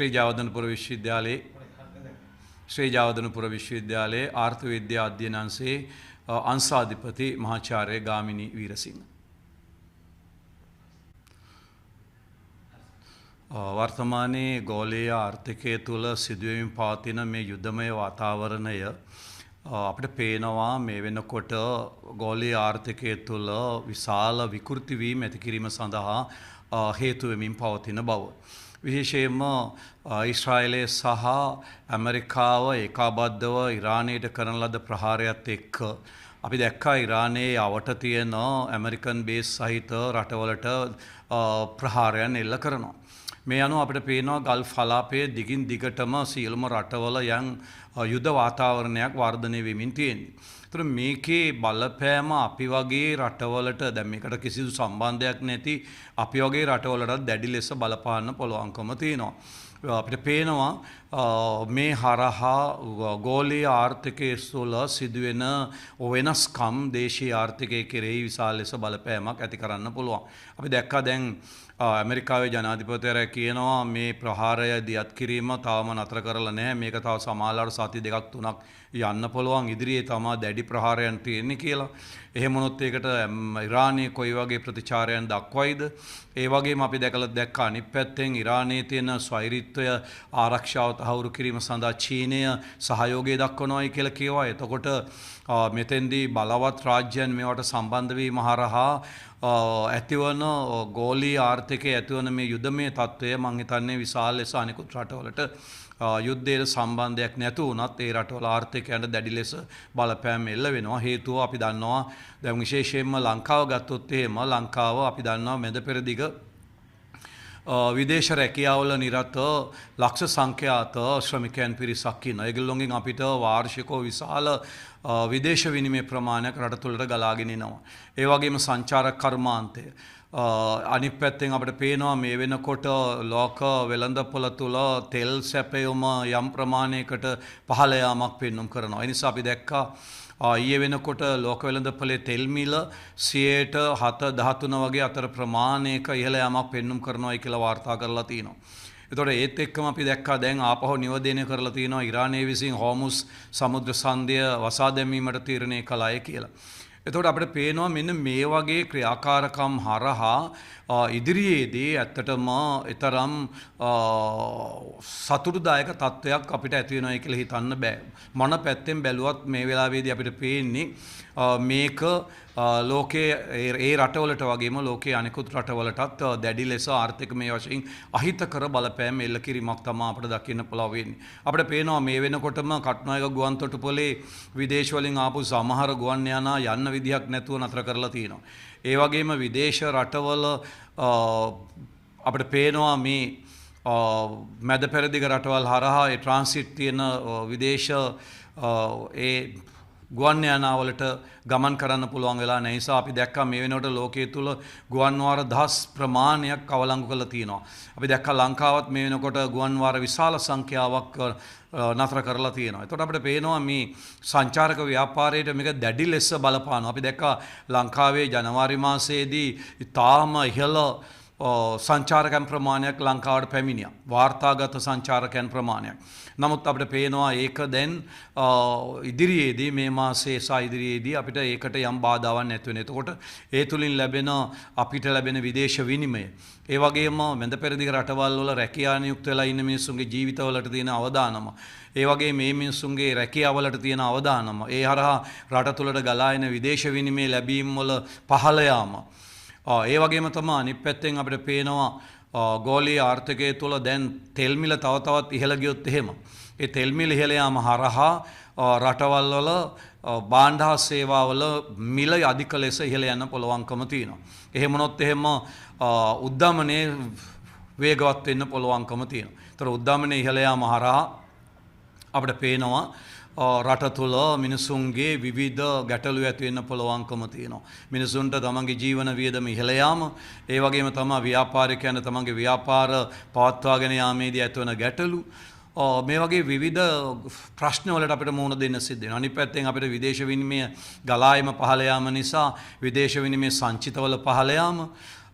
ශ්‍රී ජයවර්ධනපුර විශ්වවිද්‍යාලයේ ශ්‍රී ජයවර්ධනපුර විශ්වවිද්‍යාලයේ ආර්ථික විද්‍යා අධ්‍යයන අංශයේ අංශාධිපති මහාචාර්ය ගාමිණී වීරසිංහ. වර්තමානයේ ගෝලීය ආර්ථිකය තුළ සිදුවෙමින් පවතින මේ යුදමය වාතාවරණය අපිට පේනවා මේ වෙනකොට ගෝලීය ආර්ථිකය තුළ විශාල විකෘති වීම් ඇති කිරීම සඳහා හේතු වෙමින් පවතින බව. විශේෂයෙන්ම ඊශ්‍රායලය සහ ඇමරිකාව ඒකාබද්ධව ඉරානයට කරන ලද ප්‍රහාරයත් එක්ක අපි දැක්කා ඉරානයේ අවට තියෙන ඇමරිකන් බේස් සහිත රටවලට ප්‍රහාරයන් එල්ල කරනවා. මේ අනුව අපිට පේනවා ගල්ෆ් කලාපයේ දිගින් දිගටම සියලුම රටවල යම් යුද වාතාවරණයක් වර්ධනය වෙමින් තියෙන්නේ. ඒතර මේකේ බලපෑම අපි වගේ රටවලට දැන් මේකට කිසිදු සම්බන්ධයක් නැති අපි වගේ රටවලටත් දැඩි ලෙස බලපාන්න පුළුවන්කම තියෙනවා. අපිට පේනවා මේ හරහා ගෝලීය ආර්ථිකයේ තුළ සිදුවෙන වෙනස්කම් දේශීය ආර්ථිකය කෙරෙහි විශාල ලෙස බලපෑමක් ඇති කරන්න පුළුවන්. අපි දැක්කා දැන් ඇමරිකාවේ ජනාධිපතිවරයා කියනවා මේ ප්‍රහාරය දියත් කිරීම තාම නතර කරලා නැහැ. මේක තව සමාජලාට සති දෙකක් තුනක් යන්න පුළුවන්. ඉදිරියේ තමා දැඩි ප්‍රහාරයන් තියෙන්නේ කියලා. එහෙම වුණොත් ඒකට ඉරානයේ කොයි වගේ ප්‍රතිචාරයන් දක්වයිද? ඒ වගේම අපි දැක්කා අනිත් පැත්තෙන් ඉරානයේ තියෙන ස්වෛරීත්වය ආරක්ෂාව තහවුරු කිරීම සඳහා චීනය සහයෝගය දක්වනවායි කියලා කියවා. එතකොට මෙතෙන්දී බලවත් රාජ්‍යයන් මේවට සම්බන්ධ වීම හරහා ඇතිවන ගෝලීය ආර්ථිකයේ ඇතිවන මේ යුදමය තත්ත්වය මං හිතන්නේ විශාල ලෙස අනිකුත් රටවලට යුද්ධයට සම්බන්ධයක් නැතු වුණත් ඒ රටවල ආර්ථිකයන්ට දැඩි ලෙස බලපෑම් එල්ල වෙනවා. හේතුව අපි දන්නවා දැන් විශේෂයෙන්ම ලංකාව ගත්තොත් එහෙම ලංකාව අපි දන්නවා මැද පෙරදිග විදේශ රැකියාවල නිරත ලක්ෂ සංඛ්‍යාත ශ්‍රමිකයන් පිරිසක් ඉන්නවා. ඒගොල්ලොන්ගෙන් අපිට වාර්ෂිකව විශාල විදේශ විනිමය ප්‍රමාණයක් රට තුළට ගලාගෙන එනවා. ඒ වගේම සංචාරක කර්මාන්තය අනිත් පැත්තෙන් අපිට පේනවා මේ වෙනකොට ලෝක වෙළඳපොළ තුළ තෙල් සැපයුම යම් ප්‍රමාණයකට පහළ යාමක් පෙන්නුම් කරනවා. ඒ නිසා අපි දැක්කා ඊයේ වෙනකොට ලෝක වෙළඳපොළේ තෙල් මිල 7.13 වගේ අතර ප්‍රමාණයක ඉහළ යාමක් පෙන්නුම් කරනවායි කියලා වාර්තා කරලා තියෙනවා. එතකොට ඒත් එක්කම අපි දැක්කා දැන් ආපහු නිවදේනය කරලා තියෙනවා ඉරානයේ විසින් හෝමුස් සමුද්‍ර සන්ධිය වසා දැමීමට තීරණය කළාය කියලා. එතකොට අපිට පේනවා මෙන්න මේ වගේ ක්‍රියාකාරකම් හරහා ඉදිරියේදී ඇත්තටම ඊතරම් සතුටුදායක තත්ත්වයක් අපිට ඇති වෙනවා කියලා හිතන්න බෑ. මොන පැත්තෙන් බැලුවත් මේ වෙලාවේදී අපිට පේන්නේ මේක ලෝකයේ ඒ රටවලට වගේම ලෝකයේ අනිකුත් රටවලටත් දැඩි ලෙස ආර්ථිකමය වශයෙන් අහිතකර බලපෑම් එල්ල කිරීමක් තමයි අපිට දකින්න පුළුවන් වෙන්නේ. අපිට පේනවා මේ වෙනකොටම කටුනායක ගුවන් තොටුපොලේ විදේශ වලින් ආපු සමහර ගුවන් යානා යන්න විදිහක් නැතුව නතර කරලා තියෙනවා. ඒ වගේම විදේශ රටවල අපිට පේනවා මේ මැද පෙරදිග රටවල් හරහා ඒ ට්‍රාන්සිට් තියෙන විදේශ ඒ ගුවන් යානාවලට ගමන් කරන්න පුළුවන් වෙලා නැහැ. නිසා අපි දැක්කා මේ වෙනකොට ලෝකයේ තුල ගුවන් වාර දහස් ප්‍රමාණයක් අවලංගු කරලා තියෙනවා. අපි දැක්කා ලංකාවත් මේ වෙනකොට ගුවන් වාර විශාල සංඛ්‍යාවක් නතර කරලා තියෙනවා. එතකොට අපිට පේනවා මේ සංචාරක ව්‍යාපාරයට මේක දැඩි ලෙස බලපානවා. අපි දැක්කා ලංකාවේ ජනවාරි මාසයේදී ඉතාම ඉහළ සංචාරකයන් ප්‍රමාණයක් ලංකාවට පැමිණියා. වාර්තාගත සංචාරකයන් ප්‍රමාණයක්. නමුත් අපිට පේනවා ඒක දැන් ඉදිරියේදී මේ මාසයේ සහ ඉදිරියේදී අපිට ඒකට යම් බාධාවක් නැති වෙන. එතකොට ඒ තුලින් ලැබෙන අපිට ලැබෙන විදේශ විනිමය, ඒ වගේම මැද පෙරදිග රටවල් වල රැකියා නියුක්ත වෙලා ඉන්න මිනිස්සුන්ගේ ජීවිතවලට තියෙන අවදානම, ඒ වගේම මේ මිනිස්සුන්ගේ රැකියාවලට තියෙන අවදානම, ඒ හරහා රට තුලට ගලා එන විදේශ විනිමය ලැබීම් වල පහළ යාම, ඒ වගේම තමයි අනිත් පැත්තෙන් අපිට පේනවා ගෝලීය ආර්ථිකය තුළ දැන් තෙල් මිල තව තවත් ඉහළ ගියොත් එහෙම ඒ තෙල් මිල ඉහළ යාම හරහා රටවල් වල භාණ්ඩ හා සේවාවල මිල අධික ලෙස ඉහළ යන්න පුළුවන්කම තියෙනවා. එහෙම වුණොත් එහෙම උද්දමනය වේගවත් වෙන්න පුළුවන්කම තියෙනවා. ඒතර උද්දමනය ඉහළ යාම හරහා අපිට පේනවා රට තුළ මිනිසුන්ගේ විවිධ ගැටලු ඇති වෙන්න පුළුවන්කම තියෙනවා. මිනිසුන්ට තමන්ගේ ජීවන වියදම ඉහළ යාම, ඒ වගේම තමා ව්‍යාපාරිකයන් තමන්ගේ ව්‍යාපාර පවත්වාගෙන යාමේදී ඇතිවන ගැටලු, මේ වගේ විවිධ ප්‍රශ්න වලට අපිට මුහුණ දෙන්න සිද්ධ වෙනවා. අනිත් පැත්තෙන් අපිට විදේශ විනිමය ගලායම පහළ යාම නිසා විදේශ විනිමය සංචිතවල පහළ යාම,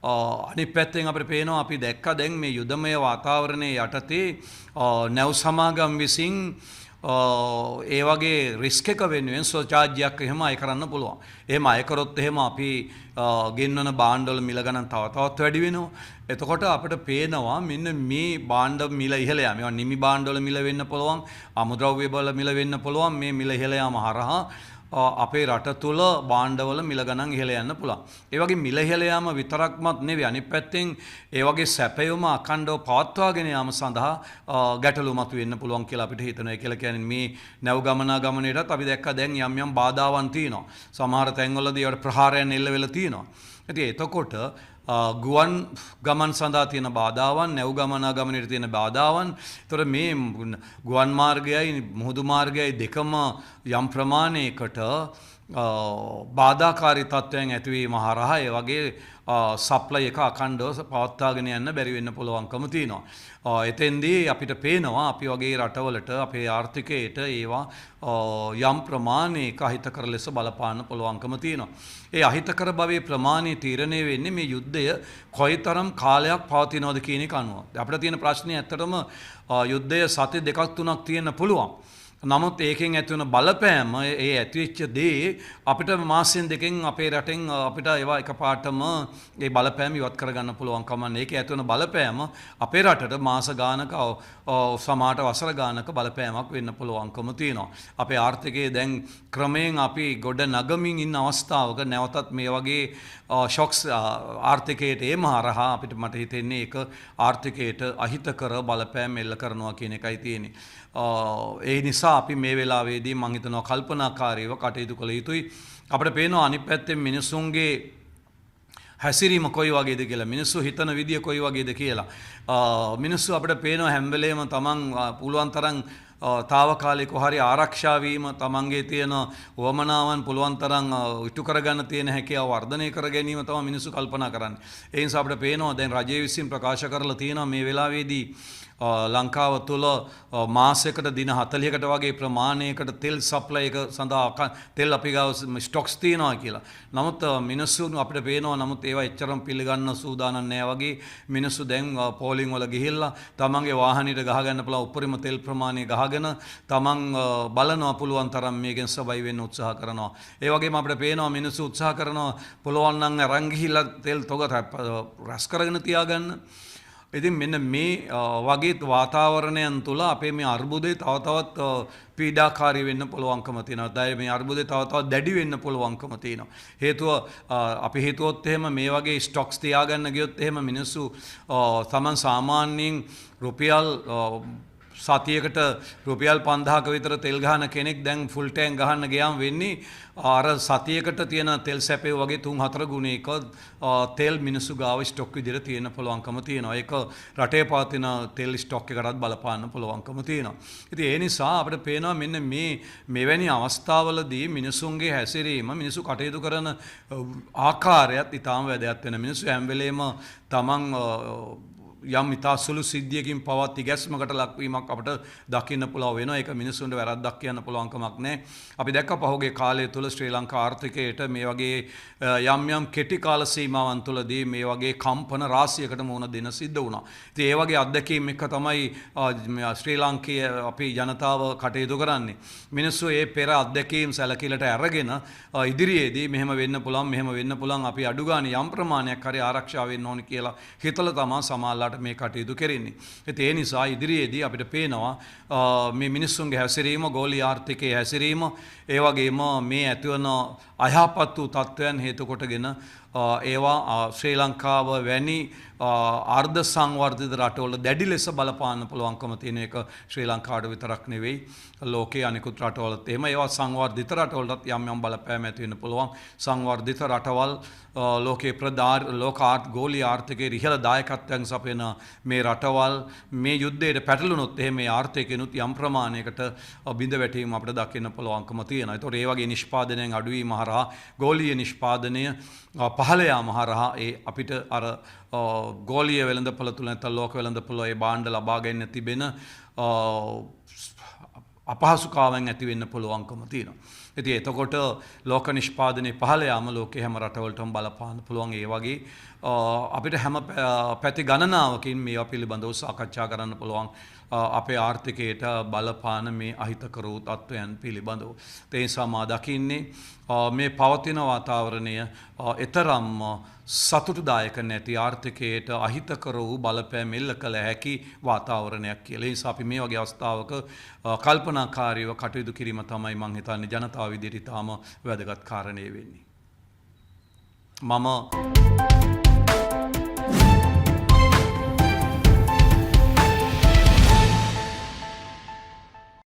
අනිත් පැත්තෙන් අපිට පේනවා අපි දැක්කා දැන් මේ යුදමය වාතාවරණයේ යටතේ නැව් සමාගම් විසින් ඒ වගේ රිස්ක් එක වෙනුවෙන් ස්වචාර්ජයක් එහෙම අය කරන්න පුළුවන්. එහෙම අය කරොත් එහෙම අපි ගෙන්වන භාණ්ඩවල මිල ගණන් තව තවත් වැඩි වෙනවා. එතකොට අපිට පේනවා මෙන්න මේ භාණ්ඩ මිල ඉහළ යාම. ඒවා නිමි භාණ්ඩවල මිල වෙන්න පුළුවන්, අමුද්‍රව්‍ය වල මිල වෙන්න පුළුවන්. මේ මිල ඉහළ යාම හරහා අපේ රට තුල භාණ්ඩවල මිල ගණන් ඉහළ යන්න පුළුවන්. ඒ වගේ මිල ඉහළ යාම විතරක්මත් නෙවෙයි, අනිත් පැත්තෙන් ඒ වගේ සැපයුම අඛණ්ඩව පවත්වාගෙන යාම සඳහා ගැටලු මතුවෙන්න පුළුවන් කියලා අපිට හිතෙනවා. ඒ කියලා කියන්නේ මේ නැව් ගමනාගමනයටත් අපි දැක්කා දැන් යම් යම් බාධාවන් තියෙනවා. සමහර තැන්වලදී ඒවට ප්‍රහාරයන් එල්ල වෙලා තියෙනවා. ඉතින් එතකොට ගුවන් ගමන් සඳහා තියෙන බාධාවන්, නැව් ගමනාගමනයට තියෙන බාධාවන්, ඒතර මේ ගුවන් මාර්ගයයි මුහුදු මාර්ගයයි දෙකම යම් ප්‍රමාණයකට බාධාකාරී තත්ත්වයන් ඇතිවීම හරහා ඒ වගේ සප්ලයි එක අඛණ්ඩව පවත්වාගෙන යන්න බැරි වෙන්න පුළුවන්කම තියෙනවා. එතෙන්දී අපිට පේනවා අපි වගේ රටවලට අපේ ආර්ථිකයට ඒවා යම් ප්‍රමාණයක අහිතකර ලෙස බලපාන්න පුළුවන්කම තියෙනවා. ඒ අහිතකර භවයේ ප්‍රමාණය තීරණය වෙන්නේ මේ යුද්ධය කොයිතරම් කාලයක් පවතිනවද කියන එක අනුව. අපිට තියෙන ප්‍රශ්නේ ඇත්තටම යුද්ධය සති දෙකක් තුනක් තියෙන්න පුළුවන්. නමුත් ඒකෙන් ඇති වෙන බලපෑම, ඒ ඇතිවෙච්ච දේ අපිට මාසෙන් දෙකෙන් අපේ රටෙන් අපිට ඒවා එකපාරටම ඒ බලපෑම ඉවත් කරගන්න පුළුවන්කම නැහැ. ඒකේ ඇති වෙන බලපෑම අපේ රටට මාස ගානක සමහරට වසර ගානක බලපෑමක් වෙන්න පුළුවන්කම තියෙනවා. අපේ ආර්ථිකයේ දැන් ක්‍රමයෙන් අපි ගොඩ නගමින් ඉන්න අවස්ථාවක නැවතත් මේ වගේ ෂොක්ස් ආර්ථිකයට ඒම හරහා අපිට මට හිතෙන්නේ ඒක ආර්ථිකයට අහිතකර බලපෑම් එල්ල කරනවා කියන එකයි තියෙන්නේ. ඒ නිසා අපි මේ වෙලාවේදී මං හිතනවා කල්පනාකාරීව කටයුතු කළ යුතුයි. අපිට පේනවා අනිත් පැත්තෙන් මිනිසුන්ගේ හැසිරීම කොයි වගේද කියලා, මිනිස්සු හිතන විදිය කොයි වගේද කියලා. මිනිස්සු අපිට පේනවා හැම වෙලේම තමන් පුළුවන් තරම් තාවකාලිකව හරි ආරක්ෂා වීම, තමන්ගේ තියෙන උවමනාවන් පුළුවන් තරම් ඉටු කරගන්න තියෙන හැකියාව වර්ධනය කර ගැනීම තමයි මිනිස්සු කල්පනා කරන්නේ. ඒ නිසා අපිට පේනවා දැන් රජය විසින් ප්‍රකාශ කරලා තියෙනවා මේ වෙලාවේදී ලංකාව තුළ මාසයකට දින 40කට වගේ ප්‍රමාණයකට තෙල් සප්ලයි එක සඳහා තෙල් අපි ගාව ස්ටොක්ස් තියෙනවා කියලා. නමුත් මිනිස්සු අපිට පේනවා නමුත් ඒවා එච්චරම පිළිගන්න සූදානම් නෑ වගේ. මිනිස්සු දැන් පෝලිං වල ගිහිල්ලා තමන්ගේ වාහනයට ගහගන්න පුළුවන් උපරිම තෙල් ප්‍රමාණය ගහගෙන තමන් බලනවා පුළුවන් තරම් මේකෙන් සබයි වෙන්න උත්සාහ කරනවා. ඒ වගේම අපිට පේනවා මිනිස්සු උත්සාහ කරනවා පුළුවන් නම් අරන් ගිහිල්ලා තෙල් තොග රැස් කරගෙන තියාගන්න. ඉතින් මෙන්න මේ වගේ වාතාවරණයන් තුළ අපේ මේ අර්බුදය තව තවත් පීඩාකාරී වෙන්න පුළුවන්කම තියෙනවා. දැන් මේ අර්බුදය තව තවත් දැඩි වෙන්න පුළුවන්කම තියෙනවා. හේතුව අපි හිතුවොත් එහෙම මේ වගේ ස්ටොක්ස් තියාගන්න ගියොත් එහෙම මිනිස්සු තමන් සාමාන්‍යයෙන් රුපියල් සතියකට රුපියල් 5000ක විතර තෙල් ගහන කෙනෙක් දැන් ෆුල් ටැංක් ගහන්න ගියාම වෙන්නේ අර සතියකට තියෙන තෙල් සැපේ වගේ 3-4 ගුණයක තෙල් මිනිස්සු ගාව ස්ටොක් විදිහට තියෙන පුළුවන්කම තියෙනවා. ඒක රටේ පවතින තෙල් ස්ටොක් එකටත් බලපාන්න පුළුවන්කම තියෙනවා. ඉතින් ඒ නිසා අපිට පේනවා මෙන්න මේ මෙවැනි අවස්ථාවලදී මිනිසුන්ගේ හැසිරීම, මිනිස්සු කටයුතු කරන ආකාරයත් ඉතාම වැදගත් වෙන. මිනිස්සු හැම වෙලේම තමන් යම් ඉතා සුළු සිද්ධියකින් පවත් තිගැස්මකට ලක්වීමක් අපට දකින්න පුළුවන් වෙනවා. ඒක මිනිසුන්ට වැරද්දක් කියන්න පුළුවන් කමක් නැහැ. අපි දැක්ක පහුගිය කාලය තුල ශ්‍රී ලංකා ආර්ථිකයට මේ වගේ යම් යම් කෙටි කාල සීමාවන් තුලදී මේ වගේ කම්පන රාශියකට මුහුණ දෙන්න සිද්ධ වුණා. ඉතින් ඒ වගේ අත්දැකීම් එක්ක තමයි ශ්‍රී ලංකයේ අපි ජනතාව කටයුතු කරන්නේ. මිනිස්සු ඒ පෙර අත්දැකීම් සැලකිල්ලට අරගෙන ඉදිරියේදී මෙහෙම වෙන්න පුළුවන්, මෙහෙම වෙන්න පුළුවන්, අපි අඩු ගානේ යම් ප්‍රමාණයක් හරි ආරක්ෂා වෙන්න ඕන කියලා හිතලා තමයි සමාජලාට මේ කටයුතු කෙරෙන්නේ. ඉතින් ඒ නිසා ඉදිරියේදී අපිට පේනවා මේ මිනිස්සුන්ගේ හැසිරීම, ගෝලීය ආර්ථිකයේ හැසිරීම, ඒ වගේම මේ ඇතිවන අයහපත් වූ තත්ත්වයන් හේතු කොටගෙන ඒවා ශ්‍රී ලංකාව වැනි අර්ධ සංවර්ධිත රටවල දැඩි ලෙස බලපාන්න පුළුවන්කම තියෙන එක ශ්‍රී ලංකාවට විතරක් නෙවෙයි, ලෝකයේ අනිකුත් රටවලත් එහෙම. ඒවා සංවර්ධිත රටවලටත් යම් යම් බලපෑම් ඇති වෙන්න පුළුවන්. සංවර්ධිත රටවල් ලෝකයේ ප්‍රධාන ලෝක ගෝලීය ආර්ථිකයේ ඉහළ දායකත්වයන් සපයන මේ රටවල් මේ යුද්ධයට පැටලුනොත් එහෙම මේ ආර්ථිකෙනුත් යම් ප්‍රමාණයකට බිඳ වැටීම අපිට දකින්න පුළුවන්කම තියෙනවා. ඒතකොට ඒ වගේ නිෂ්පාදනයන් අඩුවීම හරහා ගෝලීය නිෂ්පාදනය පහළ යාම හරහා ඒ අපිට අර ගෝලීය වෙළඳපොළ තුල නැත්නම් ලෝක වෙළඳපොළ ඒ භාණ්ඩ ලබා ගන්න තිබෙන අපහසුතාවයන් ඇති වෙන්න පුළුවන්කම තියෙනවා. ඉතින් එතකොට ලෝක නිෂ්පාදනයේ පහළ යාම ලෝකයේ හැම රටවලටම බලපාන්න පුළුවන්. ඒ වගේ අපිට හැම පැති ගණනාවකින් මේවා පිළිබඳව සාකච්ඡා කරන්න පුළුවන් අපේ ආර්ථිකයට බලපාන මේ අහිතකර වූ තත්ත්වයන් පිළිබඳව. ඒ නිසා මා දකින්නේ මේ පවතින වාතාවරණය එතරම්ම සතුටුදායක නැති, ආර්ථිකයට අහිතකර වූ බලපෑම් එල්ල කළ හැකි වාතාවරණයක් කියලා. ඒ නිසා අපි මේ වගේ අවස්ථාවක කල්පනාකාරීව කටයුතු කිරීම තමයි මං හිතන්නේ ජනතාව විදිහට ඉතාම වැදගත් කාරණේ වෙන්නේ. මම